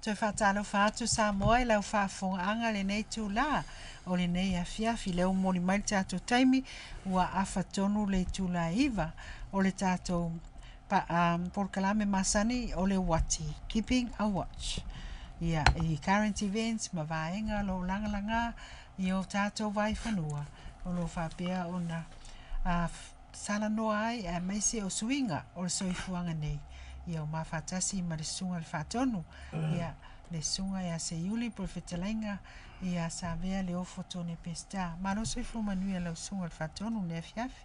Toe faatalofa atu Samoa i lau faafofogaaga i lenei itula o lenei afiafi. Lea ua momoli mai le tatou taimi ua afa tonu le itula e 9 o le tatou pa, um, polokalame masani o le uati, Keeping a Watch. Ia, i current events ma vaega o lo o lagalaga i o tatou vaifanua o lo o faapea ona uh, salanoa ai aemaise o suiga o le soifuaga nei. Ia o mafaatasi ma le Susuga i le Faatonu, ia le Susuga ia Seiuli po o le Fetalaiga ia Savea Leofo Tone Peseta. Malo soifua manuia lau Susuga i le Faatonu i lenei afiafi.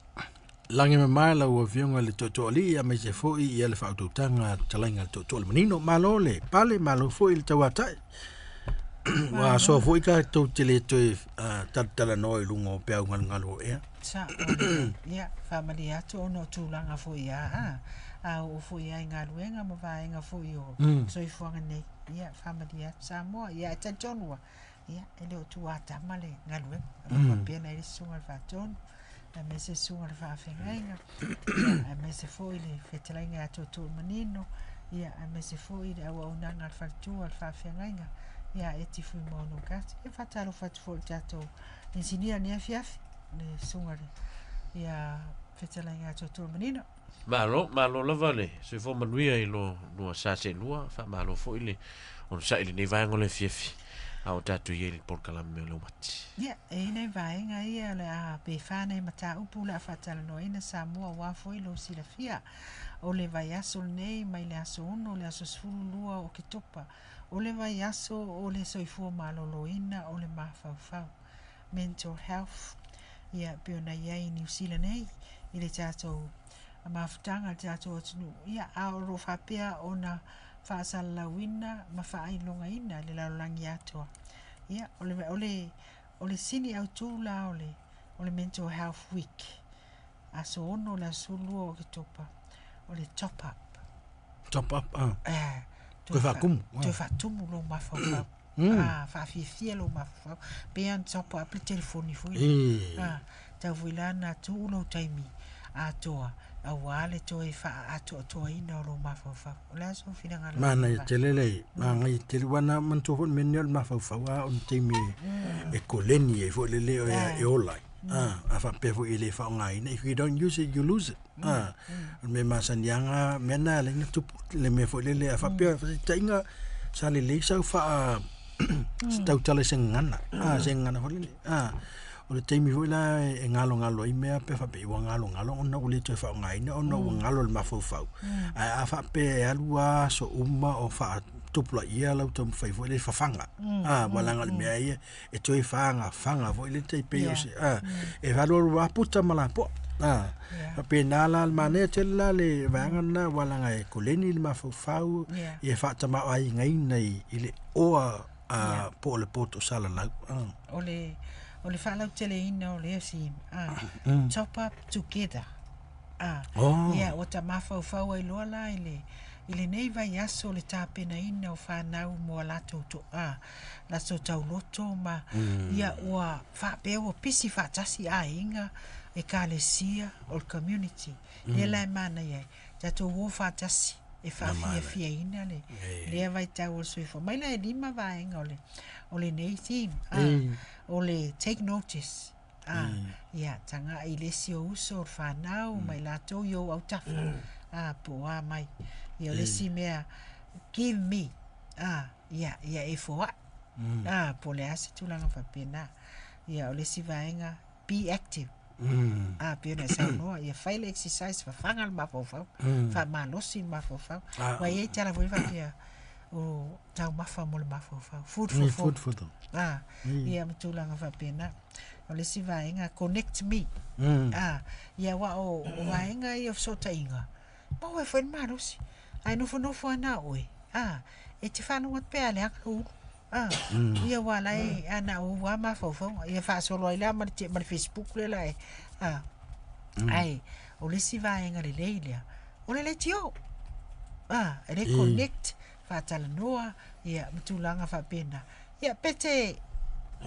Lagi e mama lau Afioga i le Tootooalii aemaise foi ia le faautautaga a le Fetalaiga i le Tootoo o le Manino. Malo le pale, malo foi le tauatai. Ua asoa foi tatou te le toe talatalanoa i luga o peau galugalu o ea. Sao lelei. Ia, faamalie atu ona o tulaga foi a, a, a oo foi lava i galuega ma vaega foi o soifuaga nei. Ia, faamalie atu Samoa. Ia, ae talitonu lava, ia, e le o tuatama le galuega. O lo o faapea ona i ai le Susuga i le Faatonu, aemaise le Susuga i le Faafeagaiga, ia, aemaise foi le Fetalaiga ia Tootoomanino, ia, aemaise foi le auaunaga a le Faletua a le Faafeagaiga ia Eti Fuimaono Gati. Ia, faatalofa atu foi i le tatou inisinia i lenei afiafi, le Susuga i le ia Fetalaiga ia Tootoomanino. Malo, malo lava le soifua manuia i lo lua sa seelua, faamalo foi le onosai i lenei vaega o le afiafi, a o tatou i ai i le polokalame o le uati. Ia, e i ai nai vaega ia o le a pe fa nai mataupu o le a faatalanoaina Samoa aua foi lou silafia o le vaiaso lenei mai le aso 6 i le aso 12 o Oketopa, o le vaiaso o le soifua maloloina o le mafaufau, mental health, ia pei ona i ai i Niu Sila nei i le tatou mafutaga a le tatou atunuu, ia a o lo o faapea ona faasalalauina ma faailogaina i le lalolagi atoa. Ia, o le, o le, o le sini autu la o le, o le Mental Health Week, aso 6 i le aso 12 o Oketopa, o le top up. Top up, ah. Eh, toe faatumu. Toe faatumu lou mafaufau. Mm. Ah, faafiafia lou mafaufau. Pe an top up le telefoni foi. Mm. Ah, tau foi la na tuu lou taimi atoa aua le toe faaatoatoaina o lou mafaufau. O le a sou finagalo? Manaia tele le manaia tele ua na manatua foi le mea lenei o le mafaufau a o ni taimi e koleni ai foi lele o e ola ai. Ah, a faapea foi e le faaaogaina if you don't use it you lose it. Ah, o le mea masani lava mea na e ala ai ona tupu le mea foi lele a faapea faataitaiga sa lelei sau faa se tautala i se gagana, ah, se gagana foi lele, ah, o le taimi foi la e galogalo ai mea pe faapea ua galogalo ona ua le toe faaaogaina ona ua galo i le mafaufau. Ae a faapea e alu lava aso uma o faatupulaia lau taumafai foi lea e fafaga, ah, aua leaga o le mea ia e toe fagafaga foi le tai pei o se a e alualu lava puta ma lapoa a faapena la le manaia tele la le vaega lena aua leaga e koleni le mafaufau ia faatamaoaigaina i le oa a po o le poto salalau o le o le faalauteleina o lea theme a top up together a ia ua ta mafaufau ai loa la i le i lenei vaiaso o le tapenaina o fanau mo a latou to, a, latou tauloto ma ia ua faapea ua pisi faatasi aiga, ekalesia, o le community. Lea la e manaia ai, tatou o faatasi e faafiafiaina le lea vaitau o le soifua. Mai la e lima vaega o le o lenei theme, o le take notice, ia tagai i le isi o uso, o le fanau ma i latou i ou autafa, po o a mai. Ia o le isi mea, give me, ia, ia e foai, mm. po o le a se tulaga faapena. Ia, o le isi vaega, be active. Mm. Ah, pei ona e saunoa, ia fai le exercise, fafaga le mafaufau, mm. faamalosi le mafaufau. Ah. Ua i ai tala foi faapea, o taumafa mo le mafaufau, food for thought. Food for thought. Ah, mm. ia ma tulaga faapena. O le isi vaega, connect me. Mm. Ah, ia aua o, o vaega ia o fesootaiga, Maua ai foi le malosi. Ae nofonofo lava na o oe, a, e te faalogo atu pe a leaga lou ulu. A, ia aua la e, a na o ou lava mafaufauga. Ia faasolo ai la ma le, ma le Facebook lea la e, a. Ae, o le isi vaega lelei lea, o le leitio. A, e le connect, faatalanoa, ia, ma tulaga faapena. Ia, pe te,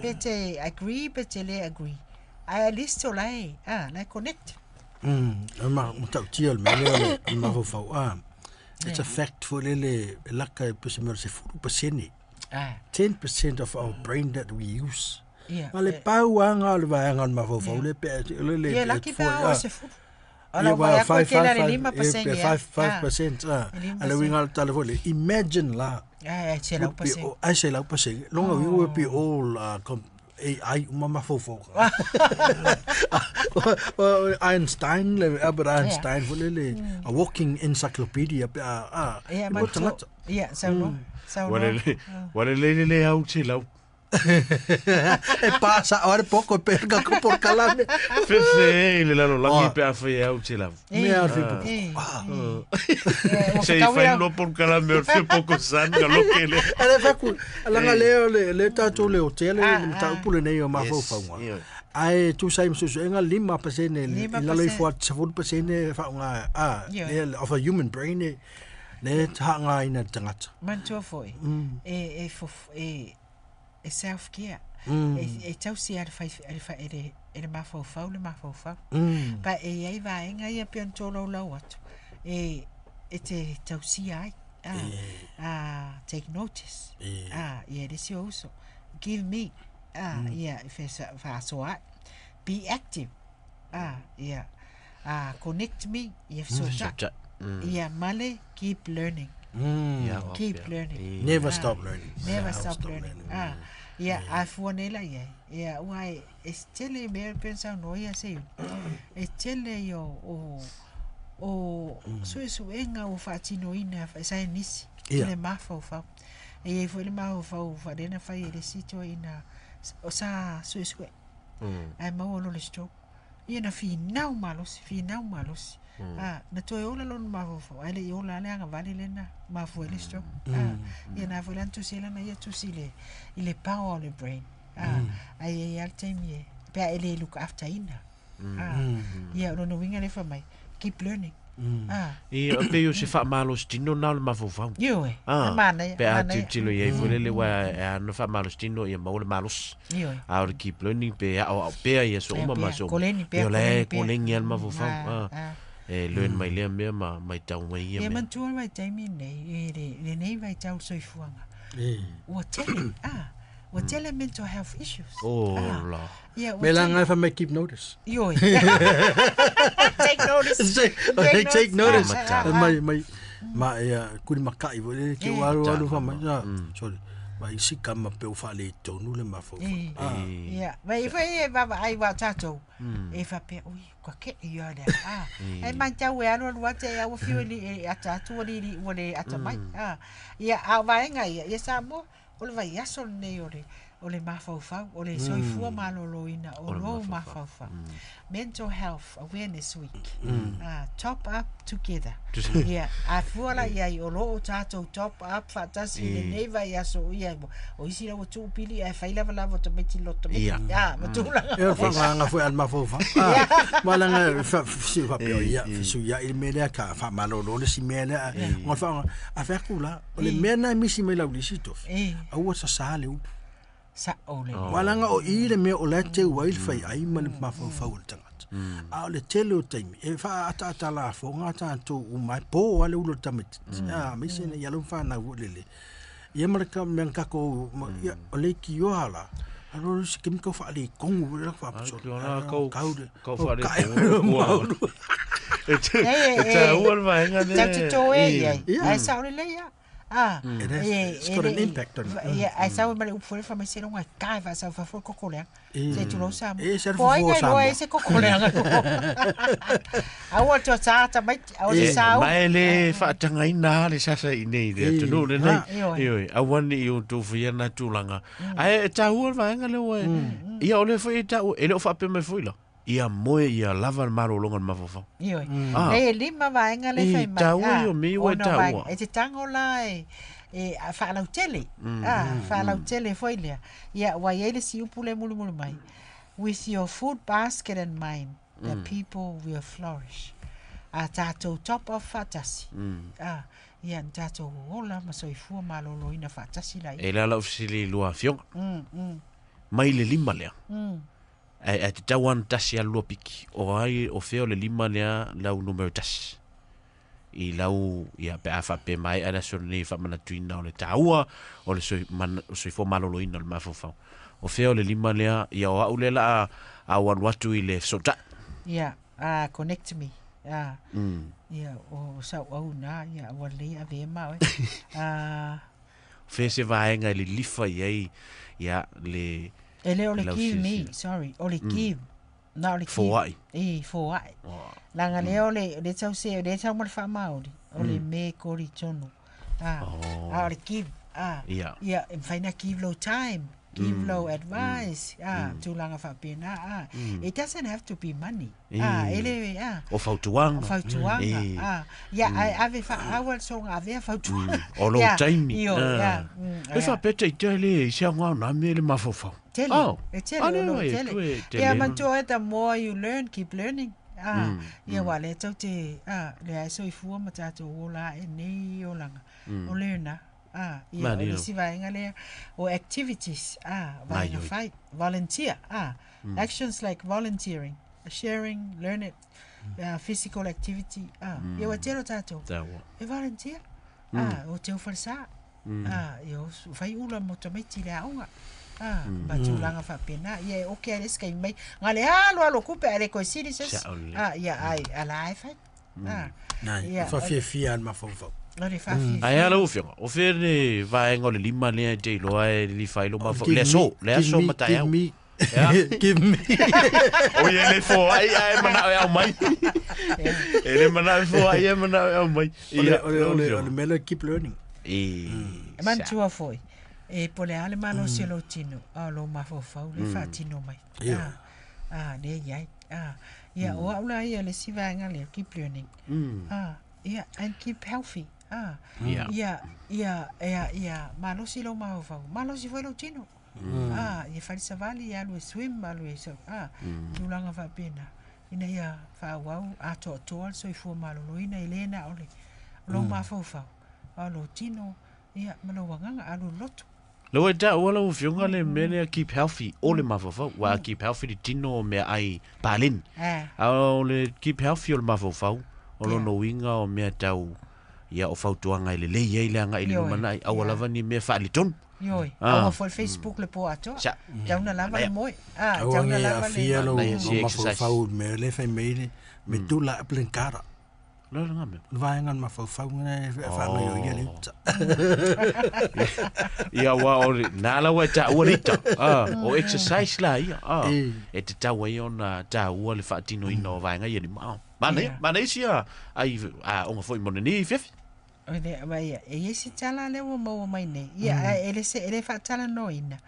pe te agree, pe te le agree. Ae at least o la e, a, la e connect. Mm, o le matautia o le mea lea o le mafaufau a. It's a fact foi lele e laka e pese mea o le 10%. Ah. 10% of our brain that we use. Ia. Ma le pau anga o le vaega o le mafaufau le pe le le Ia laki pe a o se fulu. Ia, Ala wa, vai ako five, te la five, le five, lima eh, pasenge. 5%, ah. Le lima A le uiga o le tala foi le, imagine la, Ah, se lau would be pasenge. all- ai se lau pasenge. Longa we will be all AI uma mafaufau. Einstein, le Albert Einstein foi le le, a walking encyclopedia pe a, ah, Ia e mo ma tagata. Ia, sau no. Sau Ua no. le ua lelei le lē au selau. E pasa ora poco per ka ko por kalame. Fefe i le lalolagi Oh. pe afai e au selau. Mea o le fipu. Eh. Ah. Se i fai loa polokalame o le fia pokosan ka loke le. Ale fa ku alanga le o le le tatou le hotel Ah, le mataupu lenei o mafaufauga. Yes, Ae tusa ai ma suesuega 5% Lima i lalo pasene. ifo atu 10% faaaoga a Ioe. le of a human brain e le taagaina le tagata. Manatua foi. E e fof e e self care. E e tausi a le fai a le fai e le e le mafaufau le mafaufau. Pa e iai vaega ia pei ona tolaulau atu. E e te tausia ai. Ah, ah, take notice. E. Ah, ia le isi o uso. Give me. Ah, ia e faasoa ai. Be active. Ah, ia. Ah, connect me. Ia fesoatai. Sa- Ia male, keep learning. Ia, o Keep pea. learning. E. Never stop learning. Never stop learning. Ah, ia, a fua nei la iai. Ia, ua e, e tele mea e pensa no ia se. E tele i o, o, o suesuega ua faatinoina e saenisi. I Ia. le mafaufau. E iai foi le mafaufau faalena fai e le isi toeaina o sa suesue. Ae maua lo le stroke. Ia na finau malosi, finau malosi. Ah, na toe ola lona mafaufau, ae leʻi ola a le agavale lena, mafua ai le stroke. Ah, ia na foi la na tusi ai lana ia tusi i le, i le power o le brain. Ah, ae iai a le taimi e, pe a e lē look after ina. Ah, ia o lona uiga lea fai mai, keep learning. Ah, Ia, e pei o se faamalositino na o le mafaufau. ioe, Ah, e manaia, pe a manaia. tilotilo i ai foi lele ua e ana faamalositino ia maua le malosi. Ioe. A o le keep learning pe aoao pea ia so Pea, uma ma pea, so uma. koleni pea, Ia o la e koleni pea. koleni a le mafaufau. Ah, Ah, ah. E learn mai lea mea ma matau mai ia Ia mea. manatua le vaitaimi lenei, i le lenei vaitau soifuaga. E. Ua tele, ah, ua tele mental health issues. O Ah, la. ia, ua Me la tele. ngai fa mai keep notice. Ioe. Take notice. Take, take notice. Ah, ah, ah. Mai mai ma ia kuri makai foi le ke Eh. alu alu fa mai. Ah, Sorry. Ma isi kama pe o faale tonu le mafaufau. Eh. Ah. Ia, ma i foi e vaavaai ua tatou. E faapea, ui, ua keʻi ia lea. Ah, e matau e alu alu atu e ua fiu e li- e ata atu ua li- ua le atamai. Ah, ia, a o vaega ia, ia Samoa, o le vaiaso lenei o le o le mafaufau, o le soifua malōlōina, o lou mafaufau. Mental Health Awareness Week. Ah, top up together. Ia, a fua la iai, o loo tatou top up faatasi i lenei vaiaso, ia, o isi la ua tuupili ae fai lavalava o tamaiti loto miti. Ia. Ah, ma tulaga. E o le faagaga foi a le mafaufau. Ah, ma laga fesiu faapea o ia, fesiu ia i le mea lea ka faamalōlō le isi mea lea. Ona le faaaoga, a fai atu la, o le mea na e misi mai lau lisi tofi. Eh. Aua sasā le upu. Sa'o le. Ua laga o i le mea o la e teu ai le faiai ma le mafaufau o le tagata. A o le tele o taimi, e faaataata lafoga tatou uma ai, po a le ulu o le tamaititi. Ah, aemaise na ia lau fanau foi lele. Ia ma le ka mea na takou, ia, o le ikioa la, alo se kemi kau faaletonu le faapasola. Ai, ona kau- Kau le- kau kau faaletonu, kai- ua. maulu. E te Eh, e taua le vaega lea. Tau totoe iai. Ia. Ae sa'o lelei a. Ah, It has- it's got an impact on it. Ia, ae sau ma le upu foi le fai mai se loga e ka e faasau fafo le koko leaga. Eh. Se tulou Samoa. Eh, se Po ai fofo ka iloa Samoa. e se koko leaga. Aua te sa tamaiti, aua te E, sa ma e le faatagaina le sasa i nei le E, atunuu lenei. ah. Ioe. Ioe, aua ne i outou faia na tulaga. Ae e taua le vaega lea ua e. Ia o lea foi e taua, e le o faapea mai foi la. Ia moe ia lava le malōloga o le mafaufau. Ioe. Ah. Nei e lima vaega le Eh, fai mai. taua Ah, ia o mea ua e ono taua. vaega. E te tago la e e a faalautele. Ah, faalautele foi lea. Ia, ua iai le siupu le mulimuli mai. With your food basket in mind, the people will flourish. A tatou top off faatasi. Ah, ia na tatou ola ma soifua malōlōina faatasi la ia. E le ala fesili i lua afioga. Mai le lima lea. Ae ae tatau lava ona tasi a lua piki. O ai o fea o le lima lea lau numero tasi. i lau ia pe a faapea maea le aso lenei faamanatuina o le taua o le soifua maloloina o le mafaufau. O fea o le lima lea, ia o au lea la a aualu atu i le fesootai. Ia, connect me. Ia, o sau au na, ia, ua lelei ave ma oe. Fea se vaega e lilifa i ai, ia, le... E le o le give me, sorry, o le give. Na o le give. Foai. E, foai. Langa lea o le, le tau se, le tau ma le faamaoli, o le me kori tonu. A o le give. Ia, e mawhai na give low time, give low advice, tūlanga whapena, It doesn't have to be money. E le, O fautuanga. O fautuanga. Ia, ave wha, awal songa avea fautuanga. O lou taimi. Ia. E whapeta i te le, i se ngau nā me le mafaufau. Tele, e tele, o lou tele. Ia, mantua e the more you learn, keep learning. Ia, wā le tau te, le ai soifua ma tātou o la e nei o langa. O learner. Ia, o le si vaenga lea, o activities, vaenga whai, volunteer, actions like volunteering, sharing, learn it, physical activity, ia wa telo tātou, e volunteer, o te ufalsa, ia o whai ula mo tamaiti le aonga, ma tūlanga whapena, ia e oke ale skai mai, ngā le alo alo kupe ale koe siri ses, ia ai, ala ai whai. Nai, whawhiawhia an mafaufau. Ai ala ufionga, o fea le vaenga o le lima lea e te iloa e lilifa ai lo mafau. Le aso matai au. Give me. O ia le foai ai manao e au mai. E le manao e foai ai manao e au mai. O le mele keep learning. E mantua foi. E pole ale malo se lo tino. A lo mafaufau le whaatino mai. Le iai. Ia, o au la ia le si vaenga lea, keep learning. Ia, and keep healthy. Ia, ia, ia, ia, malosi lo mafaufau, malosi foi lo tino. Ia wharisawali, ia alu e swim, alu e sau, tūlanga whapena. Ina ia whaawau, atoa toa, soifua maloloina, i lena ole, lo mafaufau, lo tino, ia, ma lo wanganga, alu lotu. Lau e tā ua lau fionga le mea keep healthy o le mafaufau. Wa keep healthy le tino o mea ai paleni. A o le keep healthy o le mafaufau. O lono winga o mea tau ia o fautuanga i le lei ei le anga i le lumanai. Aua lava ni mea whaalitonu. Ioi, aua fo Facebook le po atoa. Tauna lava le moe. Aua nge afia lo mafaufau mea le whai meile me tula aplenkara. La ngā mea. Vaenga mafaufau ngā whaanga yo ia le uta. Ia wā o le, nā la wai tā ua rita. O exercise la ia. E te tau ai ona tā ua le whaatino ina o vaenga ia ni mao. Mana isi a, ai, onga foi mona ni fiafi. Ia, e isi tala le ua maua mai nei. Ia, e le se, e le whaatala no ina.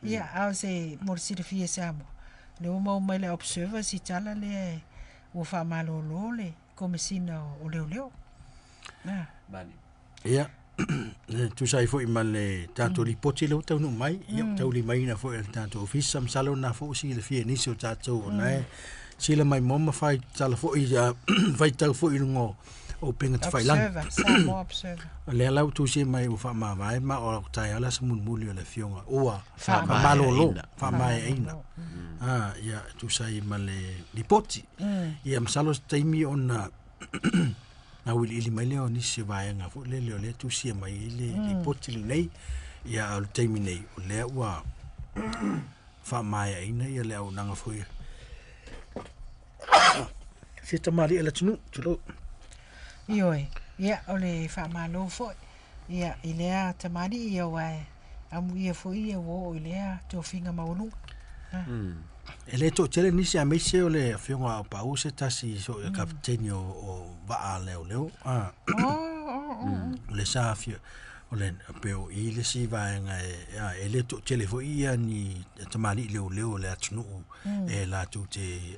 Ia, au se morisiri fia Samoa. Le ua maua mai le observer si tala le ua whaamalolo le komesina o leo leo. Ia, tu sai foi ma le tātou ripoti le tau nu mai, ia tau li mai na foi le tātou ofisa masalo na foi si le fia nisi o tātou o nae sila mai moma fai tala foi ia fai tau foi lungo o penga te whai langi. Observer, Samoa observer. Le lau tu se mai o whaamavae ma o tai ala sa munmuli o le fionga ua whaamalolo, whaamaeaina. Ia tu sai ma le ripoti. Ia masalo taimi ona na wili ili mai leo nisi vaenga fo le leo le tusia mai le ripoti le nei ia o le taimi nei o lea ua whaamaeaina ia le au nanga foi. Se tamari e la tunu, tulo. Ioi, ia o le whaamalo foi. Ia, i lea tamari ia wae, amu ia foi ia wo o i lea tō maualunga. E le tō tele nisi a meise o le whionga o pau se tasi so e kapiteni o waa leo leo. O le sa whio, o le peo i le si vaenga e le tō tele foi ia ni tamari leo leo le atunuu e la tō te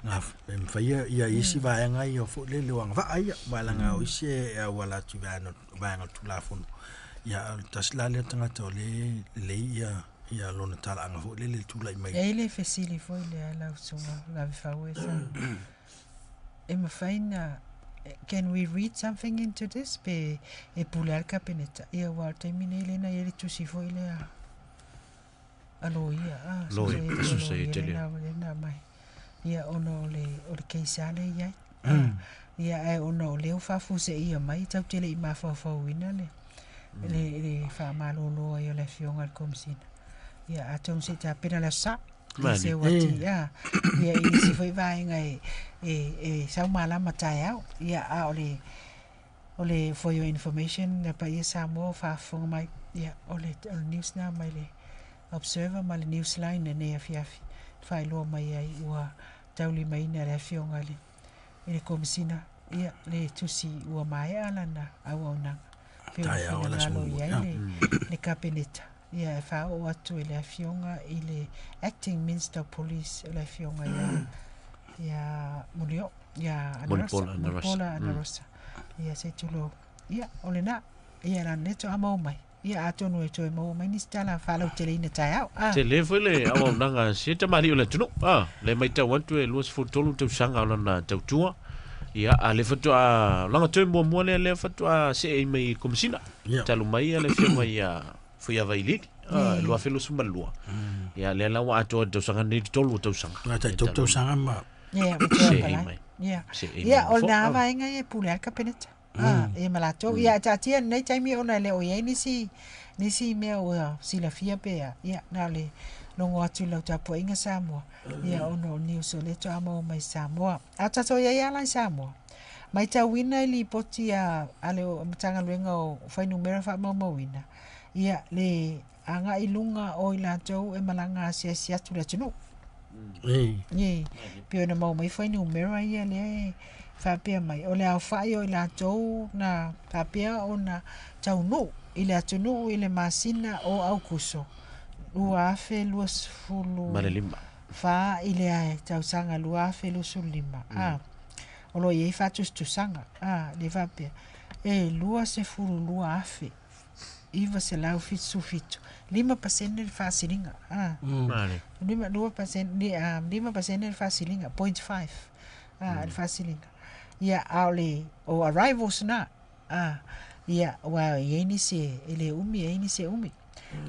ngā mwhaia ia isi vaenga ia fo le leo anga waa ia waelanga o isi e au ala tu vaenga tulafono. Ia tasila le tangata o le le ia ia lona tala anga fo le le tula i mai. E le fesili foi le ala usunga la whau e sa. E mawhaina, can we read something into this? Pe e pule al kapeneta. Ia wā taimine i lena i le tusi foi le a lo ia. Lo ia, susa i te lea. Lena mai. Ia ono o le keisale iai. Ia ae ona o lea ua faafuaseia mai tatou te le i mafaufauina le le faamalolo ai o le afioga i le Komesina. Ia atonu se i tapena le Aso Sa. Ia se ua ti ia ia i nisi foi vaega e e sau malama taeao. Ia a o le o le for your information le paia Samoa o faafofoga mai, ia o le o le news lena mai le Observer ma le Newsline i lenei afiafi e faailoa mai ai ua taulimaina e le afioga i le i le Komesina ia le tusi ua maea lana auaunaga pei ona finagalo i ai le, le Kapeneta ia e faaoo atu i le afioga i le Acting Minister of Police o le afioga ia ia Mulio ia Anarosa Mulipola Anarosa ia se tulou ia o lena ia lana lea toa maua mai Ia atonu e toe maua mai nisi tala faalauteleina taeao. Ah. Tele foi le auaunaga a se tamalii o le atunuu. Ah, le maitau atu e 23 tausaga o lana tautua. Ia, a le faatoa, o lana toe muamua lea, lea faatoa see ai mai i Komesina. Yeah. Talu mai le afioga ia Fuiava Ilili, ah, 2022. Ia, lea la ua atoa i le tausaga nei, le tolu o tausaga. Nā tai tolu tausaga ma. Ia, ua toe See mai. Ia. See Ia, o lena vaega ia e pule ai le Kapeneta. Ah, ia ma latou. Ia, taatia lenei taimi ona e le o i ai nisi, nisi mea ua silafia pe a. Ia, na o le logo atu i lau tapuaiga Samoa. Ia, ona o news o lea faatoa maua mai Samoa. A o tatou i ai lava la i Samoa, maitauina i lipoti a, a le Matagaluega o Fuainumera Faamaumauina, ia, le agai i luga o i latou e malaga asiasi atu i le atunuu. E pei ona maua mai fuainumera ia lea e faapea mai, o le aofai o i latou na faapea ona taunuu i le atunuu i le masina o Aokuso 2024 i le tausaga 2025. A, o lo o i ai faatusatusaga, a, lea faapea, e 22,000. 977, 5% le faasiliga. Ah. Lima, 2%, 5% le faasiliga, 0.5 ah, le faasiliga. Ia, a o le, o arrivals na, ah, ia, ua i ai nisi e le umi, e i ai nisi e umi.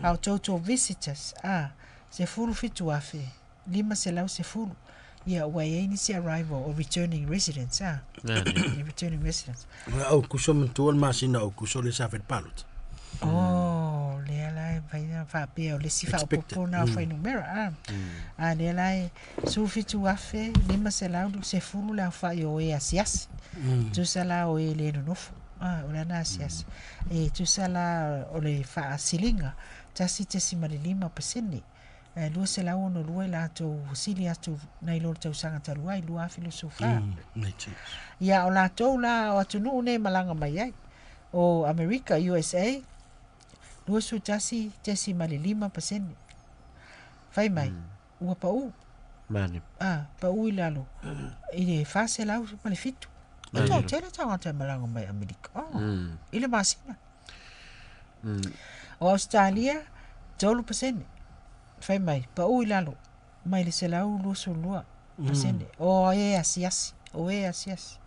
A o total visitors, ah, 17,000, 510, ia, ua i ai nisi arrival o returning residents, ah, returning residents. O Aukuso manatua le masina o Aukuso lea sa fai le palota. Oh, lea la e mafai ona faapea o le isi faaopoopo na o fuainumera. Ah. A lea la e 17,510 le aofai o e asiasi. Tusa la o e le nonofo. Ah, o lana asiasi. E tusa la o le faasiliga 1.5%. E 262 i latou ua sili atu nai lo le tausaga talu ai, 2024. Ia, o latou la o atunuu nei e malaga mai ai, o Amerika, USA, 21.5%. Fai mai, ua pau. Mani. Ah, pau i lalo i le 407. E toatele tagata e malaga mai Amerika. Oh, i le masina. O Ausetalia, 3%. Fai mai, pau i lalo, mai le 122%. O e asiasi, o e asiasi.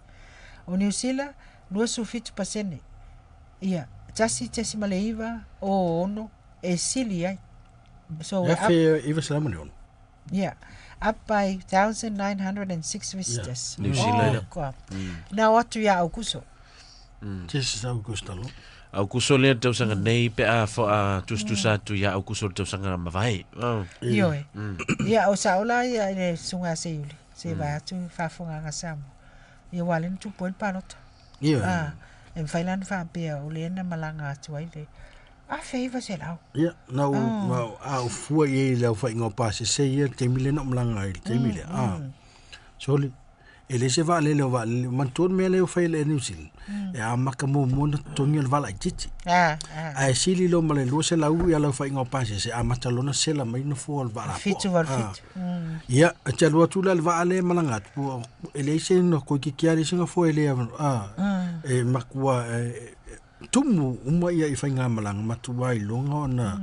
O Niu Sila, 27%. Ia, 1.9 o 6 e sili ai. So, up, 1906. Yeah, up by 1,906 visitors. Yeah. New Zealand. Oh, koa. Nā o atu ia Aukuso. This is Augusta lo. Aukuso lea le tausaga nei pe a tusatusa atu ia Aukuso le tausaga mavae. Oh. Ioe. Ia, o sao la ia i le susuga a Seiuli, se vae atu i faafofogaaga Samoa. Ia ua ala ai ona tupu ai le palota. Ioe. Ah, e mafai la ona faapea o lea na malaga atu ai le 1900. Ia, na ou, na ou, a ou fua i ai i le aofaiga o pasese ia i le taimi lea na ou malaga ai i le taimi lea. Ah, soli, e leai se vaalele o vaalele, manatua le mea lea ua fai e le Air New Zealand, e amata muamua ona totogi o le vaa laitiiti. Ae sili loa ma le 200 ia le aofaiga o pasese, amata loa ona sela mai nofoa o le vaa lapoa. 787. Ia, e te alu atu la i le vaa lea e malaga atu, e leai se toeitiiti lava leai se nofoa e le e matua tumu uma ia i faigamalaga matua iloga ona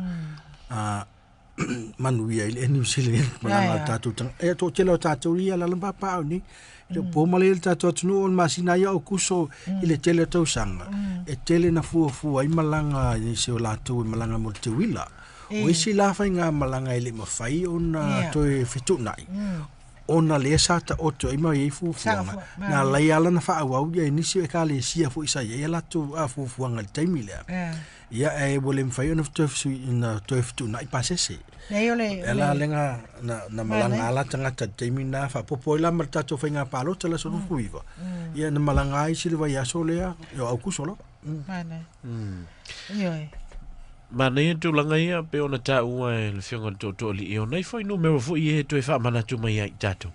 manuia ai le Air New Zealand malaga a tatou tagata. E toatele o tatou ia alaala ma papaaao nei, e le o po malie le tatou atunuu o le masina ia o Aokuso i le tele o tausaga, e tele na fuafua ai malaga i nisi o latou e malaga mo le teuila. O isi la faigamalaga e le mafai ona toe fetuunai. Ona lea sa taoto ai ma i ai fuafuaga, na ala ai lava ona faaauau ia i nisi o ekalesia foi sa i ai a latou fuafuaga i le taimi lea. Ia, ae ua le mafai ona toe ona toe fetuunai pasese. Leai, o le... E ala lea na, na malaga ala tagata i le taimi lena, faaopoopo ai la ma le tatou faiga palota i le aso 19. Ia, na malaga ai isi le vaiaso lea, o Aukuso lava. Manaia. Ioe. Manaia tulaga ia pei ona taua e le Afioga i le Tootooalii, o nai fuainumera foi ia e toe faamanatu mai ai i tatou.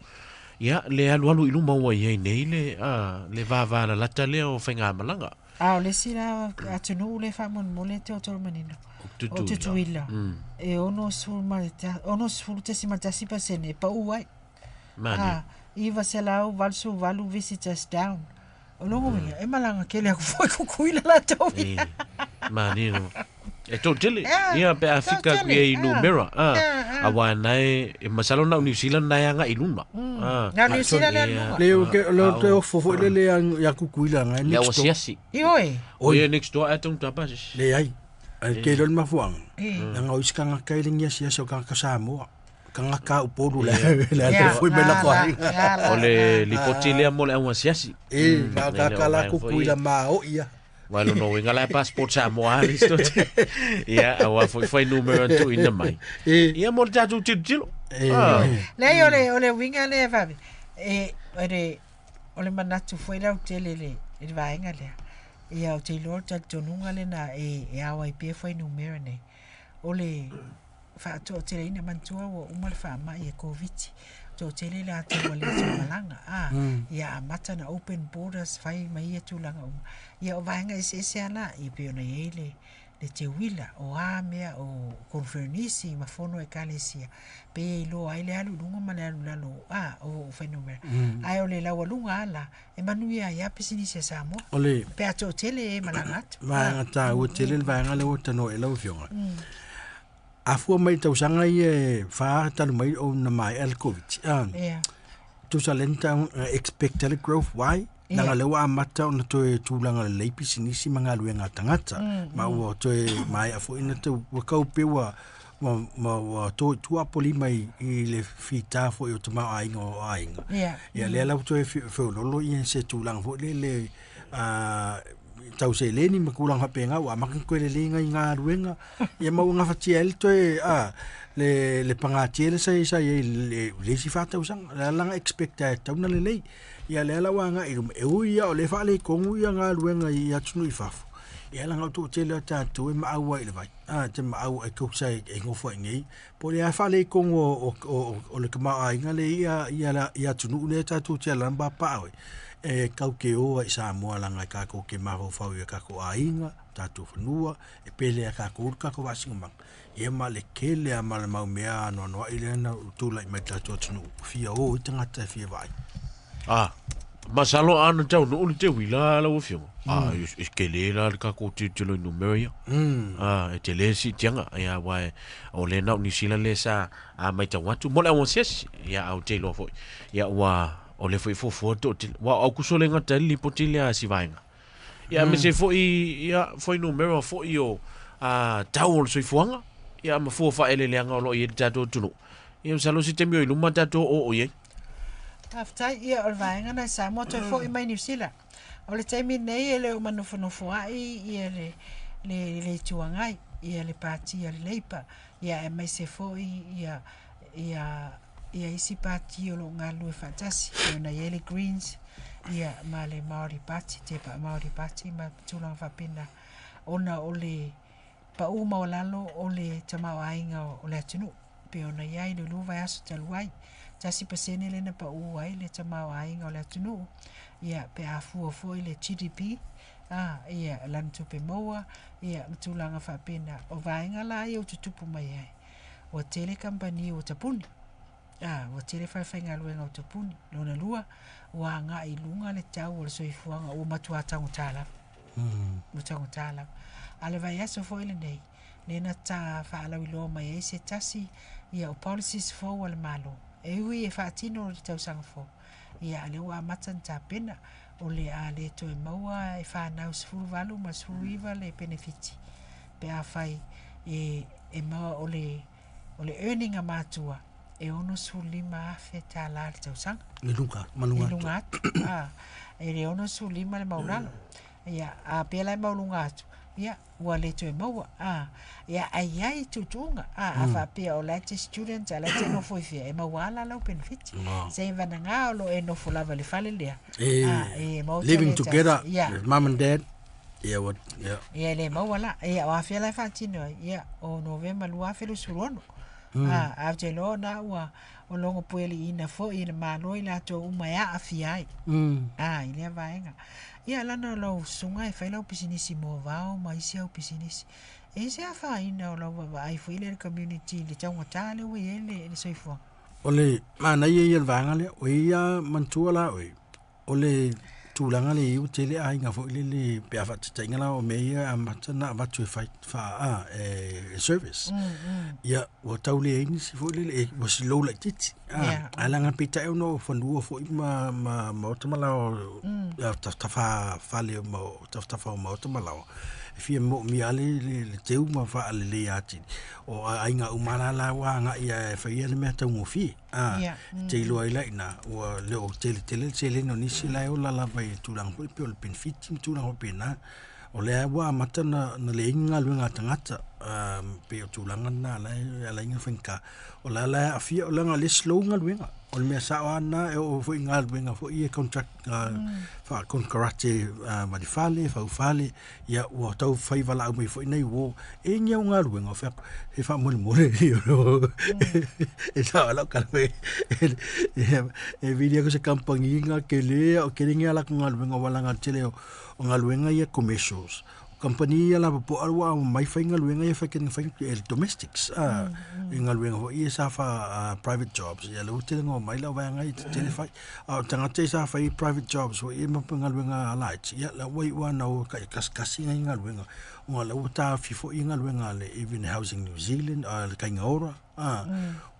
Ia, le alualu i luma ua i ai nei le, a, le vavalalata lea o faigamalaga. A o le isi la atunuu lea faamolemole e tootoo manino, o Tutuila, e 60.1% e pau ai. Manaia. A, 988 visitors down. O lona uiga, e malaga tele atu foi Tutuila latou ia. Manino. E toatele. Ia, pe a fika atu i ai i numera. Aua na e, e masalo na o New Zealand na e agai i luna. Na o New Zealand e alu luga. Le o ke le o te ofo foi lele ia Tutuila ngai next door. Le au asiasi. Ioe. O ia next door ae tonu tapa sisi. Leai. Ae ke iloa le mafuaaga. Leaga o isi tagata e le ni asiasi o tagata Samoa. Tagata a Upolu le le ala foi mai lako aiga. O le lipoti lea mo le au asiasi. E, na o tagata la Tutuila maoi ia. Aua lona uiga la e passport Samoa lava le isi toatele. Ia, aua foi fuainumera na tuuina mai. Ia mo le tatou tilotilo. Leai, o le, o le uiga lea e vave, e, o le, o le manatu foi lautele i le, i le vaega lea, ia ou te iloa o le talitonuga lena e, e ao ai pea fuainumera nei, o le faatoateleina, manatua ua uma le faamai e Koviti, toatele i latou ua le toe malaga, a, ia amata ona open borders, fai ma ia tulaga uma. Ia o vaega eseese lava la, ia pei ona i ai le, le teuila, o a mea, o conferenisi ma fono a ekalesia, pei e iloa ai le alu i luga ma le alu i lalo, a, o fuainumera. Ae o le laualuga lava la, e manuia ai lava pisinisi a Samoa, O le pe a toatele e malaga atu. vaega taua tele le vaega lea ua tanoa i ai lau Afioga. A fua mai i tausaga ia e fa talu mai ona maea le Koviti, a, Ia. tusa lea na tau expect le growth, why? Leaga lea ua amata ona toe tulaga lelei pisinisi ma galuega a tagata, ma ua toe maea foi ona tau, ua tau pei ua, ua, ma ua to i tua apolima i, i le fita foi o tamaoaiga o aiga. Ia. Ia lea la ua toe feololo ia se tulaga foi lele, a, tau seleni ma tulaga faapena, ua amata ona toe lelei nai galuega, ia ma ua gafatia ai le toe, a, le, le pagatia lea sa, sa i ai i le, le isi fa tausaga. O le a la na expect ai e tatau ona lelei. Ia lea la ua agai i luma, e ui lava o lea e faaletonu ia galuega i atunuu i fafo, ia leaga o le toatele o tatou e maau lava i le vai, a, e te maau e tou sa e nofo ai nei, po o le a faaletonu o le tamaoaiga lea i ia atunuu lea tatou te alaala ma papaaao ai, e tatou te o lava i Samoa leaga e tatou te mafaufau i o tatou aiga, tatou fanua, e pele ia tatou le tatou faasinomaga. Ia ma le tele lava ma le mau mea anoanoai lea na tulai mai i le tatou atunuu, fia o ai tagata e fia vaai. A, masalo a na taunuu le teuila lau Afioga, a, e tele la le tatou tilotilo i numera ia. A, e tele le siitiaga, ia, aua e, o lea na o Niu Sila lea sa a matau atu mo le auasiasi, ia, a ou te iloa foi, ia, ua, o lea foi e fuafua le toatele. Aua o Aukuso lea e gata ai le lipoti lea a si vaega. Ia, aemaise foi, ia, fuainumera foi o, a, tau o le soifuaga, ia, ma fua faaeleeleaga o lo o i ai le tatou atunuu. Ia, masalo se taimi o i luma tatou oo i ai. Faafetai, ia o le vaega lena i Samoa toe foi mai Niu Sila. O le taimi lenei e le o manofonofoa'i ia le, le, le Itu Agai, ia le Pati a le Labour, ia aemaise foi ia, ia, ia isi pati o lo o galulue faatasi, pei ona i ai le Greens, ia ma le Māori Party, te Māori Party ma tulaga faapena, ona o le pau maualalo o le tamaoaiga o le atunuu. Pei ona i ai le lua vaiaso talu ai, 1% lea na pau ai le tamaoaiga o le atunuu, ia pe a fua foi le GDP, a, ia lana tupe maua, ia ma tulaga faapena. O vaega la ia ua tutupu mai ai, ua tele kamupani ua tapuni, a, ua tele falefaigaluega ua tapuni. Lona lua, ua agai i luga le tau o le soifuaga ua matua taugata lava. Ua taugata lava. A o le vaiaso foi lenei, lea na ta faalauiloa mai ai se tasi ia o policies fou a le Malo. E ui e faatino i le tausaga fou, ia a o lea ua amata ona tapena, o le a le toe maua e fanau 18 ma le 19 le penefiti pe afai e, e maua o le, o le earning a matua. e $65,000 tālā le tausaga. I luga, ma luga atu. I luga atu, a, e le 65 le maualalo. Ia, a pea la e maualuga atu, ia, ua le toe maua, a, ia, ae i ai tuutuuga, a, a faapea o la e te student, a la e te nofo i fea, e maua lava la lau benefit. Se i vanaga o lo o e nofo lava i le fale lea, E, a, e maua living together with mum and dad, ia, ua, ia. Ia, e le maua la. Ia, o afea la e faatino ai? Ia, o Novema 2026. A, ae ou te iloa o na ua o logo pueliina foi e le Malo i latou uma e aafia ai, a, i lea vaega. Ia, lana o lau susuga e fai lau pisinisi moavao ma isi au pisinisi. E i ai se afaina o lau vaavaai foi lea i le community i le taugata lea ua i ai le, le soifuaga? O le manaia ia o le vaega lea, o ia manatua la oe, O le tulaga lea i ai ua tele aiga foi lele pe a faataitaiga la o mea ia e amata ona avatu e fai faa e service. Ia ua tau leai nisi foi lele e ua slow laitiiti. Ae leaga peitai ona o fanua foi ma ma maota ma laoa tafatafa fale ma tafatafa o maota ma laoa e fia moomia lava le teu ma faaleleia atili. O aiga uma lava la ua agai e faia le mea taugofie. A, te iloa ai la i ina, ua le o tele tele le seleni o nisi la e ola lava i tulaga foi pei o le penefiti ma tulaga faapena. O lea ua amata ona leai ni galuega a tagata, pei o tulaga na la e ala ai ona faigata. O la la e aafia, leaga o lea e slow galuega. O le mea sao lava lena, e oo foi i galuega foi ia contract, faakonekarate valefale, faufale, Ia, ua tau fai valaau mai foi nei uo, e ni au galuega, o fea, he faamolemole e sao lau tala e, e vili aku se kampangi nga kele, o kele ngia laku galuega, wa langa tele o, o galuega ia commercials. O kampani ia lava po alua au mai fai galuega ia fai kene fai e domestics, a, i galuega foi ia sa fa private jobs, ia le tele ngo mai lau vaega i tele fai. A o tagata ia sa fai private jobs foi ia ma galuega a laiti, ia la ua iu lava ina o kasikasi nai galuega, ona o la ua taofi foi galuega a le even Housing New Zealand, a le Kainga Ora, a,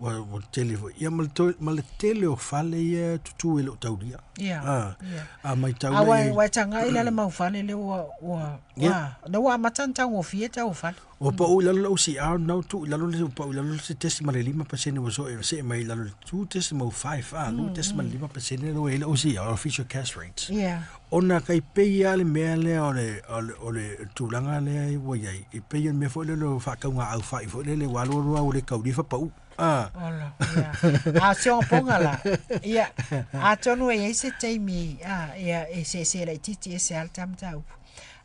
ua tele foi. Ia ma le toe, ma le tele o fale ia e tutū e le o taulia. A, a matau la i ai. Aua e tagai la le mau fale lea ua, ua, ua, ua amata ona taugofie tau o fale. Ua pau i lalo le OCR na ua tuu i lalo le pau i lalo le 0.5% ua soe see mai i lalo le 2.5 a 2.5% lea ua i ai le OCR official cash rates. Yeah. Ona kai pei lava le mea lea o le o le o le tulaga lea ua i ai, e pei o le mea foi lele o faatauga aufai foi lele ua alu alu lava ua le taulia faapau. Ah. Ola, ia. A o si ona poga la, ia, atonu e i ai se taimi, a, ia, e seesee laitiiti ese lava le ta mataupu.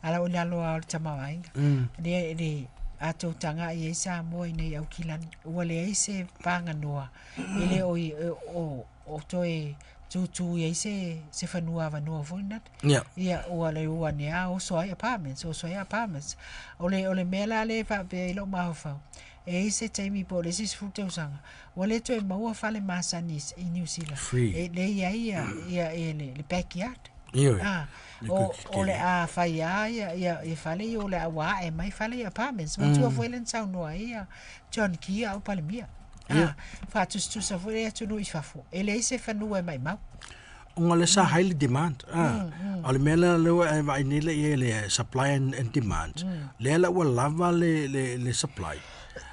Ala o i lalo lava o le tamaoaiga. Le, le, a tou tagai i ai Samoa i nei Aukilani, ua leai se paganoa e le o, i, o, o toe tūtū i ai se, se fanua avanoa foi lena. Yeah. Ia, ua le ua ane a oso ai apartments, oso ai apartments. O le, o le mea la lea e faapea i lou mafaufau, e i ai se taimi po o le isi 10 tausaga, ua le toe maua fale masani i New Zealand. Free. E le i ai ia, ia, ia le, le backyard. Ioe. Ah, Le o, kuki o le kele. a fai a ia, ia, ia fale ia o le a ua ae mai fale ia apartments. Matua foi le na saunoa ai ia John Key a o Palemia. Ia. Ah, faatusatusa foi le atunuu i fafo. E leai se fanua e maimau. Ona o lea sa high le demand. Ah, o le mea lea lea ua e vaai nei la i ai le supply and demand. Lea la ua lava le, le, le supply.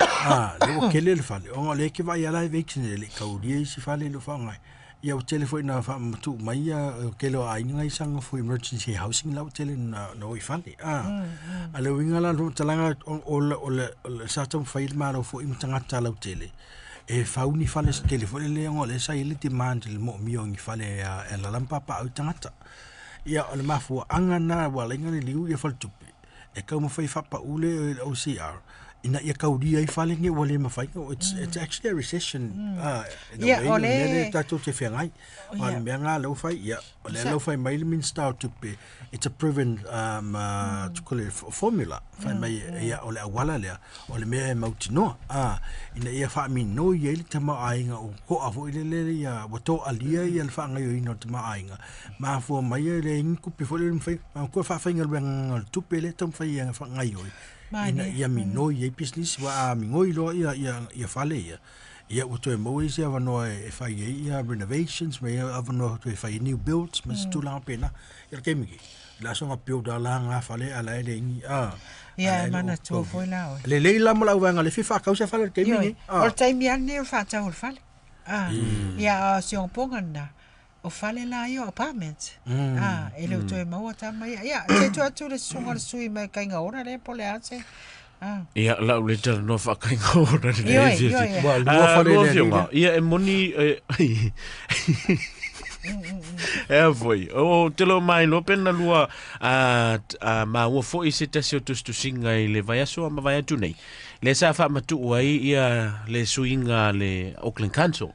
Ah, lea ua kele le fale. Ona o lea e ke vaai ala e vacant e le i kaulia isi fale i le o faaaoga ai. Ia ua tele foi ina faamatuu mai ia tele o aiga i saga foi emergency housing la ua tele ina o i fale. Ah, a le uiga la o le faamatalaga o, o, le, o le, o le, sa taumafai le Malo foi ma tagata lautele e fau ni fale se tele foi lele ona o lea sa i ai le demand i le moomia o ni fale e alaala ma papaaao i tagata. Ia o le mafuaaga lena ua ala ai ona liliu ia faletupe e taumafai e faapau le OCR ina ia taulia ai fale nei ua le mafai ona it's actually a recession in a Ia, way o o le mea le- lea tatou te feagai. Ia. O le mea lena lea ua fai, ia, o lea la ua fai mai le Minisita o Tupe, it's a proven to call it formula, fai mai, ia, o le auala lea, o le mea e mautinoa, ina ia faaminoi ai le tamaoaiga ua toa foi lele ia, ua toalia ia le faagaoioiga o le tamaoaiga, mafua mai e leai ni tupe foi lele e mafai, manatua le faafaigaluegaga o le tupe lea e taumafai e faagaoioi, ina ia minoi ai pisinisi, aua a migoi loa ia fale ia, ia ua toe maua isi avanoa e fai ai ia renovations ma ia avanoa toe fai ai new builds ma isi tulaga faapena. Ia le taimi nei, o le a soona build lava la na fale a la e leai ni a. Ia, e manatua foi la oe. Lelei la mo le auvaega o le fia faatau se fale i le taimi Ioe, nei. o le taimi lava lenei o le faatau o le fale. A, ia, a o si ogapoga lena, o fale la ia o apartments. A, e le o toe maua tama ia. Ia, se i tuu atu le susuga o le sui mai Kaigaona lea po o le a se. A. Ia, o lau le talanoa faakaigaona i lenei Ioe, afiafi. ioe. Ua lua Ah, fale lua le alii afioga. lea. Ia, e moni, e, e a foi. O te leo mai loa pe na lua a, a maua foi se tasi o tusitusiga i le vaiaso a ma vaiatu nei. Le sa faamatuu ai ia le suiga a le Auckland Council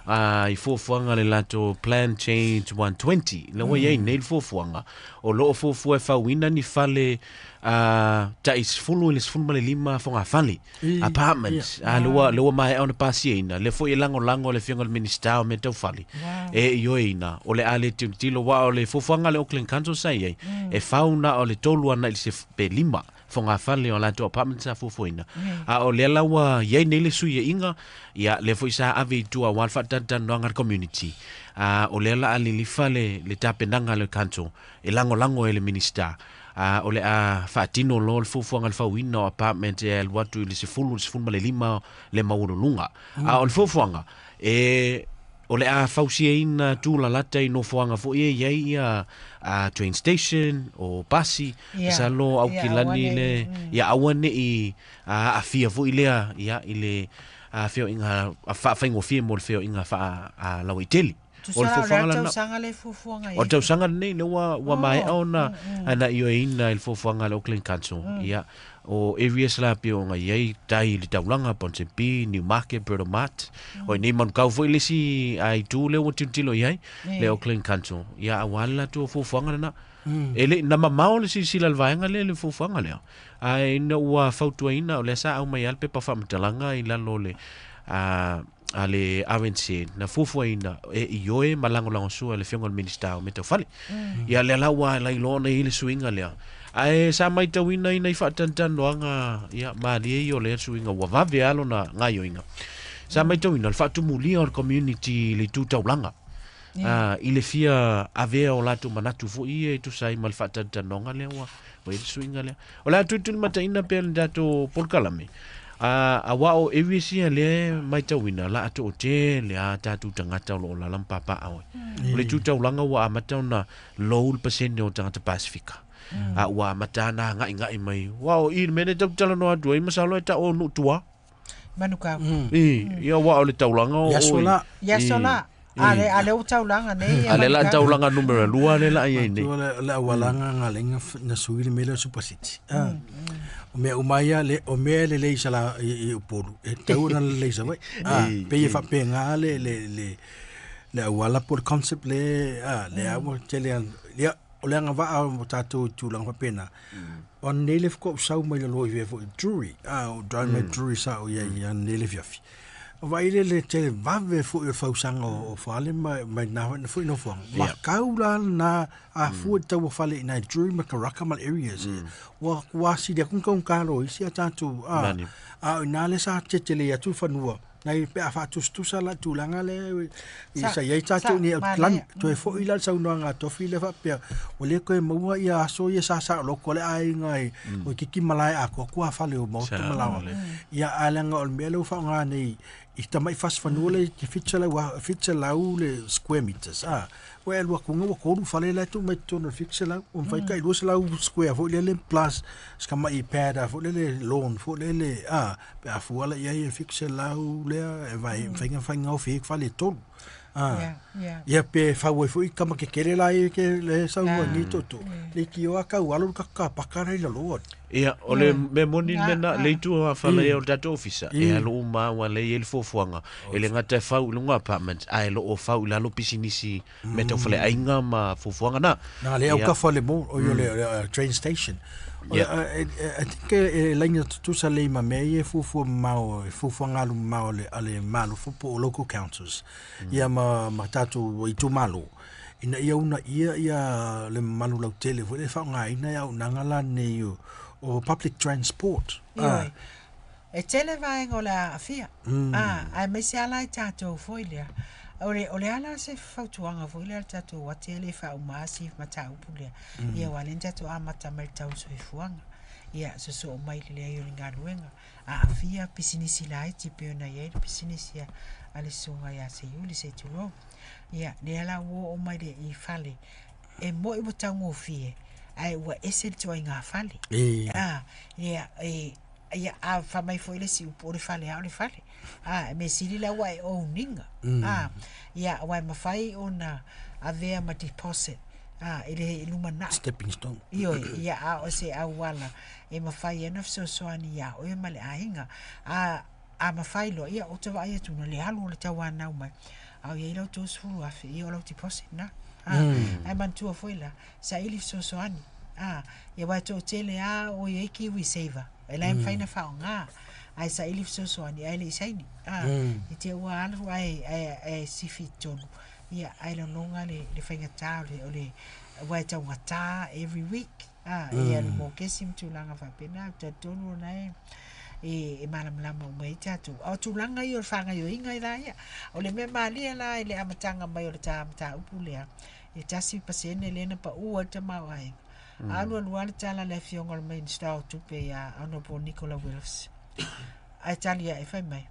a i fuafuaga le latou Plan Change 120. Le ua iai nei le fuafuaga o loo fuafua e fauina ni fale a tai 10 i le 15 fogafale apartments a le ua le ua maea ona pasiaina le foi e lagolago le afioga i le Minista o mea tau fale e ioeina o le a le tilotilo aua o le fuafuaga a le Auckland Council sa iai e fau na o le tolu ana i le pe lima fogafale o latou apartments sa fuafuaina a o lea la ua iai nei le suiaiga ia lea foi sa ave i tua aua le faatalatalanoaga a le community a o lea la a lilifa le le tapenaga a le council e lagolago e le Minista a o le a faatino loa le fuafuaga le fauina o apartment e alu atu i le 10 i le 15 le maualuluga a o le fuafuaga e o le a fausiaina tūlalata i nofoaga foi e iai ia a train station o pasi Ia, masalo ia, aukilani aua le nei, ia aua nei a aafia foi lea ia i le a feoaiga a faafaigofie mo le feoaiga faa a lauaitele. O Tusa le la o le fuafuaga a lena. tausaga le fuafuaga O i. le tausaga lenei lea ua ua maea Oh, ona ana ioeina i le fuafuaga a le Auckland Council. Ia, o areas la pei ona iai tai i le taulaga, Ponsonby, Newmarket, Britomart. O i nei manukau foi le isi a itu lea ua tilotilo i ai le Auckland Council. Ia, aua le latou fuafuaga lena. E le na mamao le silasila i le vaega lea i le fuafuaga lea. Ae ina ua fautuaina o lea sa aumai lava le pepa faamatalaga i lalo o le a a le RNC na fuafuaina e ioe ma lagolagosua e le afioga i le Minista o mea tau fale. Ia lea la ua lailoa ona i ai le suiga lea. Ae sa maitauina ina i faatalatalanoaga ia malie ia o lea suiga ua vave lava lona gaioiga. Sa maitauina le faatumulia o le community i le itu taulaga. A, i le fia avea o latou manatu foi ia e tusa ai ma le faatalatalanoaga lea ua ua i ai le suiga lea. O le a tulitulimataiina pea le tatou polokalame. A, aua o areas ia lea e maitauina la a toatele a tatou tagata o loo alaala ma papaaao ai. O le itu taulaga ua amata ona low le pasene o tagata Pasifika. A ua amata ana agaigai mai. Aua o i le mea lea e tatou te talanoa atu ai masalo e tau o nuu tua. Manukau. I, ia aua o le taulaga o Ia aso oi. la. Ia aso la. A le, a le ua taulaga nei ia A le la Manukau. taulaga numera lua le la i ai nei. Matua le, le aualaga galega na sui le mea lea o Super City. Ah. O mea uma ia le, o mea e lelei i sala i, i Upolu. E tau ona lelei i Savaii. Ah, pei e faapega le, le, le, le auala po o le concept le, ah, le a ua tele ana- ia, o le agavaa o tatou i tulaga faapena. O nei le faatoa ou sau mai lalo i fea foi, Drury. Ah, o drive mai Drury sa o iai ia nei le afiafi. O vaai le le tele vave foi o le fausaga o, o fale ma, mai na na foi nofoaga. Ma kau la na a fua i taua fale i nai Drury ma Karaka ma le areas. Ua ua asili atu kaugata loa isi a tatou a Nani. a o ina le sa tetele atu fanua. Nai pe a faatusatusa la tulaga lea i Sa- sa iai tatou sa- ni malia. Auckland. Toe foi la le saunoaga a Tofi le faapea, ua le koe maua ia aso ia sa saoloko le aiga i o kiki malae atoa a fale o maota Sa- ma laoa. Ia ae leaga o le mea lea ua faaaoga nei i tamai fasifanua le te 700 a- 700 le square meters. Ah, ua e alu atuga ua tolu fale la e tuu mai totonu o le 700, ua mafai tai 200 square foi lele plus se tama'i pad a foi lele lawn foi lele, ah, pe a fua la i ai e 700 lea e vai mafai ona faigofie ai fale e tolu. Ah. Ia, ia. Ia pe fau ai foi kama kekele la e ke le saunoa nei toto. Le ki o a kau alo ka ka paka nei lalo. Ia, o le mea moni le mea na, le itu o fale o le tatou ofisa, e alo uma ua le i ai le fuafuaga, e le gata e fau i luga apartments, ae loo fau i lalo pisinisi mea tau faleaiga ma fuafuaga na. Na le au Ia. ka fale mo o yo le le, train station. O Ia. I think e laina tutusa le ma mea ia e fuafua mamao, e fuafua galu mamao a le a le malo fo po o local councils. Ia ma ma tatou itumalo. Ina ia una ia ia le mamalu lautele foi le faaaogaina ia auaunaga la nei o o public transport. Ioe. E tele vaega o le aafia. Ah, aemaise ala i tatou foi lea. O le, o le ala se fautuaga foi lea le tatou ate le faauma si mataupu lea. Ia ua le tatou amata mai le tau soifuaga. Ia, sosoo mai le leai o ni galuega, aafia pisinisi laiti pei ona i ai le pisinisi a le susuga ia Seiuli se i tulou. Ia, lea la ua oo mai le i fale, e mo'i ua taugofie, ae ua ese le ituaiga fale. A, ia, e, ia, a fai mai foi le isi upu, o le fale lava o le fale. A, e mea sili la ua e own ina. A, ia, aua e mafai ona avea ma deposit, a, i le lumanai. Stepping stone. Ioe, ia, a o se auala e mafai ai ona fesoasoani iā oe ma le aiga. A, a mafai loa, ia, ou te vaai atu na le alu o le tauanau mai, a o i ai lau $30,000, ia o lau deposit lena. A, ae manatua foi la, saili fesoasoani. A, ia aua e toatele lava o i ai kiwi saver, e la e mafai ona faaaoga, ae saili fesoasoani ae le i saini. A, i te i ua alu ae, ae, ae sifi i totonu, ia, ae lologa le, le faigata o le, o le, aua e taugata every week. A, ia le mokesi ma tulaga faapena, ou te talitonu o lena e, e, e malamalama uma ai tatou. A o tulaga ia o le faagaoioiga la ia, o le mea malie la i le amataga mai o le ta mataupu lea, e 1% lea na pau ai le tamaoaiga. Alu alu lava le tala a le afioga o le Minisita o Tupe ia Honourable Nicola Willis. Ae tali ae fai mai,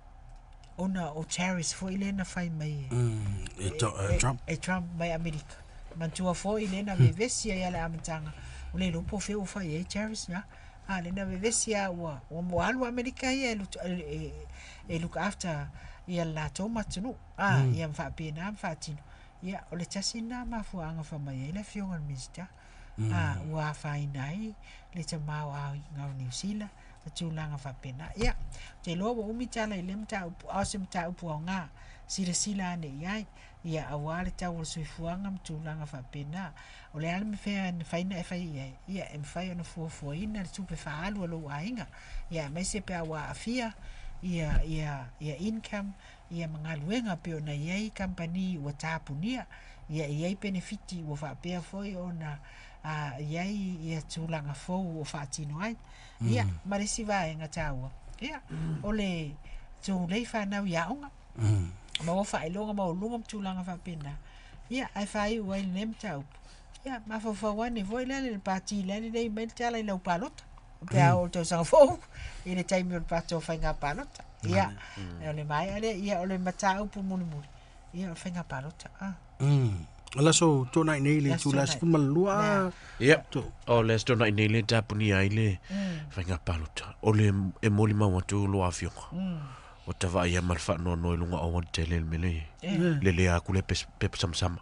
ona o tariffs foi lea na fai mai e, e, e, Trump. e Trump mai Amerika. Manatua foi lea na vevesi ai a le amataga, ua le iloa po o fea ua fai ai tariffs na. A lea na vevesi a ua ua mo alu Amerika ia e, e, e look after ia le latou ma atunuu. A ia ma faapena ma faatino. Ia o le tasi lena mafuaaga fai mai ai le afioga i le Minisita. A ua afaina ai le tamaoaiga o Niu Sila ma tulaga faapena. Ia, ou te iloa ua umi tala i lea mataupu, a o se mataupu aoga, silasila ane i ai, ia aua le tau o le soifuaga ma tulaga faapena. O le a le mea e mafai ona e fai i ai? Ia, e mafai ona fuafuaina le tupe faaalu a lou aiga, ia aemaise pe a ua aafia ia, ia, ia income, ia ma galuega pei ona i ai kamupani ua tapunia, ia e i ai penefiti ua faapea foi ona a, i ai ia tulaga fou ua faatino ai. Ia, ma le isi vaega taua, ia, o le tulei fanau i aoga, maua faailoga maualuluga ma tulaga faapena. Ia, ae faaiu ai lenei mataupu, ia, mafaufau ane foi la le pati la lelei mai le tala i lau palota, pe a oo i le tausaga fou, i le taimi o le pato faiga palota. Ia, o le maea lea, ia, o le mataupu mulimuli, ia, o le faiga palota. Ah. O le aso Toonai nei le itula 12. Ia, o le aso Toonai nei le tapunia ai le faiga palota. O le e molimau atu lo afioga. O ta vaai ia ma le faanoanoa i luga o auala tele le mea lea i ai. Le lea aku le pepa samasama.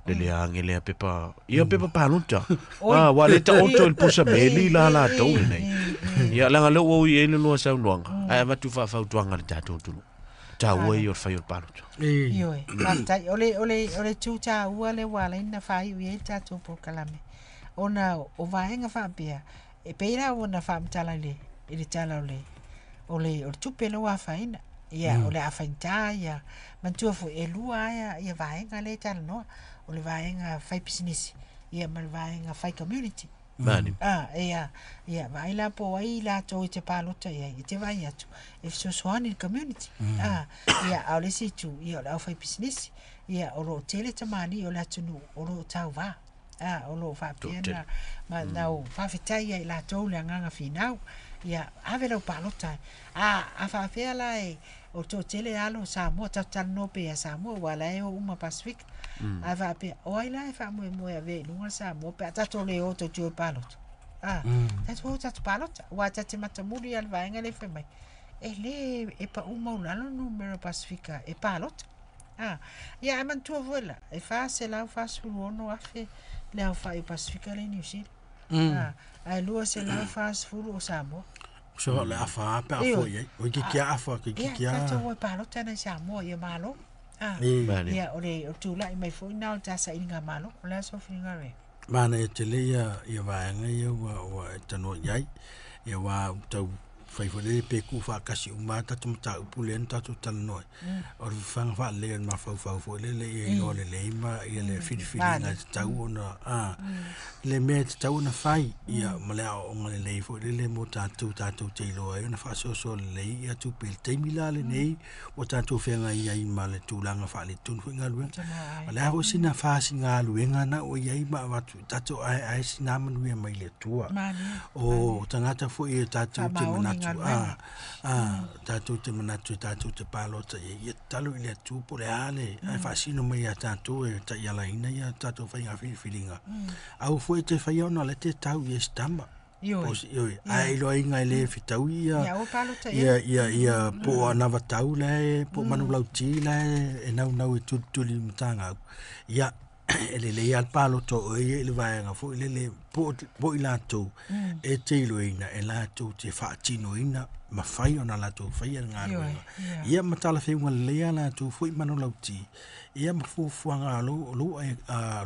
Le lea ange lea pepa, ia pepa palota. Ah, ua le taoto i le pusa meli la latou lenei. Ia, leaga lea ua ui ai le lua saunoaga, ae avatu faafautuaga i le tatou atunuu. Taua ia o le fai o le palota. Ioe, faafetai. O le, o le, o le itu taua lea ua ala ai ona faaiu i ai le tatou polokalame, ona o vaega faapea, e pei la ona faamatala i le, i le tala o le, o le, o le tupe lea ua afaina. Ia, o le a faigata ia, manatua foi, e lua lava ia, ia vaega lea e talanoa, o le vaega fai pisinisi, ia ma le vaega fai community. Mani. A, ia, ia, vaai la po o ai latou e te palota i ai, e te vaai atu, e fesoasoani i le community. A, ia, a o le isi itu, ia, o le aufaipisinisi, ia, o lo o tele tamalii o le atunuu o lo o tauva. A, o lo o faapea na, ma, na o faafetai ia i latou le agaga finau, ia, ave lau palota. A, a faapea la e, o le toatele alo o Samoa, tatou talanoa pea ia Samoa, aua o la e o uma Pasefika. Ae faapea, o ai la e faamoemoe e avea i luga le Samoa pe a tatou le o tatou o i palota? A, tatou o tatou palota, aua ta te matamuli lava i le vaega lea e fai mai, e le, e pau maualalo le numera o Pasefika e palota. A, ia ae manatua foi la, e 446,000 le aofai o Pasefika lea i Niu Sila. A, ae 240 o Samoa. So o le afa lava pe a foi ai. O itiiti a afa, ke itiiti a. Ia, tatou o e palota nai Samoa ia malo. Ah, ia, o le o tulai mai foi na o le ta sailiga malo. O le a sou finagalo e? Manaia tele ia, ia vaega ia ua, ua e tanoa i ai. Ia aua ua tau Fai foi lele pe tuufaatasi uma lava tatou mataupu lea na tatou talanoa ai, o le fafaga faalelei o le mafaufau foi lele ia iloa lelei ma ia le filifiliga e tatau ona a le mea e tatau ona fai ia ma le aoaoga lelei foi lele mo tatou tatou te iloa ai ona faasoasoa lelei ia tupe i le taimi la lenei ua tatou feagai ai ma le tulaga faaletonu foi galuega. O le a foi sina fasi galuega na ua i ai ma avatu i tatou aeae sina manuia mai le Atua. O tagata foi e tatou te manatu a a tatou te manatu e tatou te palota i ai, ia tatalo i le Atua po o le a le ae faasino mai ia tatou e taialaina ia tatou faiga filifiliga. Aua foi e te faia ona o la e te tau i ai se tama. Ioe. Ioe. Ae iloaina e le fetaui ia Ia, aua palota i ai. ia ia ia po o anavatau la e po o manulauti la e e naunau e tulituli i matagau. Ia e lelei lava le palota o oe ia i le vaega foi lele po o i latou e te iloaina e latou te faatinoina mafai ona latou faia le galuega. Ioe, Ia ma talafeuga lelei a latou foi manulauti ia ma fuafuaga a lou lou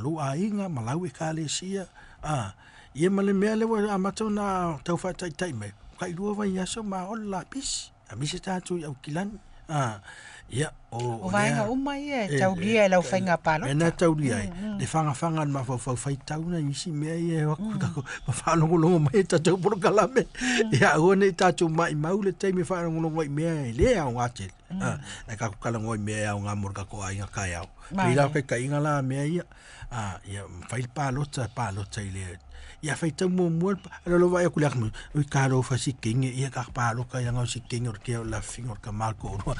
lou aiga ma lau ekalesia a ia ma le mea lea ua amata ona tau faataitai mai, tailua vaiaso ma o le lapisi, aemaise tatou i Aukilani. A, ia, o, O vaega uma ia e taulia e lau faiga palota. Mea na e taulia ai, le fagafaga o le mafaufau faitau nai isi mea ia e o atu tatou ma faalogologo mai i tatou polokalame. Ia aua ne i tatou maimau le taimi e faalogologo ai i mea e le aoga tele. A, ae tatou talanoa i mea e aoga mo le tatou aiga taeao. Pei la o taitaiga la a mea ia, a, ia fai le palota, palota i le ia faitau muamua le pa- lo vaai atu i le akamai, oi talofa si teine ia ka palota ia o si teine o le tea o le lafifiga o le tama o le toalua.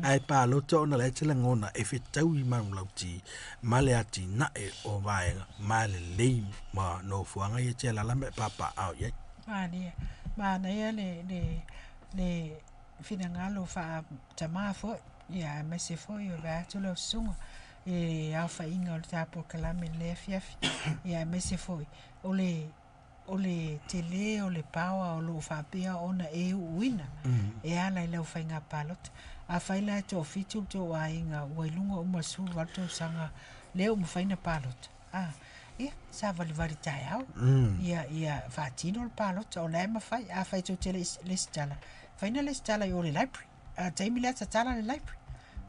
Ae palota ona la e te lagona e fetaui manulauti ma le atinae o vaega ma lelei ma nofoaga ia e te alaala ma e papaaao i ai. Malie, manaia le, le, le finagalo faa-tamā foi, ia aemaise foi o vae atu lau susuga i le aofaiga o le ta polokalame i lenei afiafi, ia aemaise foi o le o le tele o le paoa o lo o faapea ona e uuina e ala i lau faiga palota. Afai la e toafitu le tou aiga ua i luga uma o le 18 tausaga lea ua mafai ona palota, a, ia, savalivali taeao, ia, ia faatino le palota, o la e mafai. Afai tou te le i lesitala, fai na lesitala i o i le library, a taimi lea tatala le library.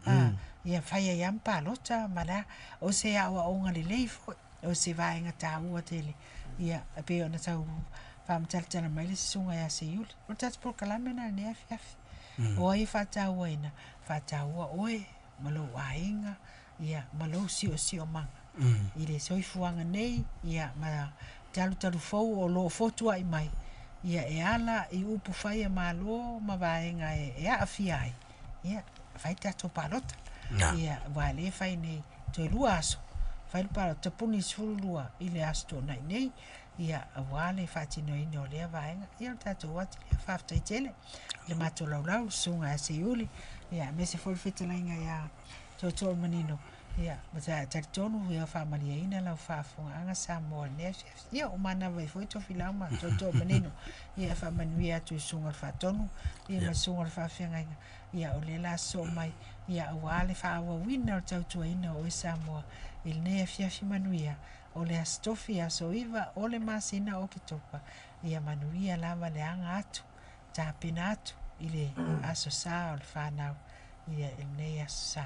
A, ia fai ai lava ma palota ma le a, o se aoaoga lelei foi, o se vaega taua tele, ia, e pei ona tau faamatalatala mai le susuga ia Seiuli. O le tatou polokalame lena i lenei afiafi. O ai e faatauaina? Faataua oe ma lou aiga, ia, ma lou siosiomaga i le soifuaga nei, ia, ma talutalu fou o lo o fotuai mai, ia, e ala i upu fai a Malo ma vaega e aafia ai, ia, fai tatou palota. Ia, aua o lea e fai nei, toe lua aso, fai le palota, tapuni i le 12 i le Aso Toonai nei, ia, aua le faatinoina o lea vaega. Ia, o le tatou ati lea, faafetai tele i le matou laulau, le susuga ia Seiuli, ia, aemaise foi le fetalaiga ia Tootoomanino, ia, ma talitonu ia faamalieina lau faafofogaaga Samoa i lenei afiafi. Ia, ua manava ai foi Tofilau ma Tootoomanino, ia, e faamanuia atu i le susuga i le Faatonu, ia, ma le susuga i le Faafeagaiga, ia, o lea la sosoo mai, ia, aua le faaauauina o le tautuaina o oe Samoa i lenei afiafi manuia, o le Aso Tofi, aso 9 o le masina o Oketopa, ia manuia lava le aga atu, tapena atu i le Aso Sa o le fanau, ia, i lenei Aso Sa.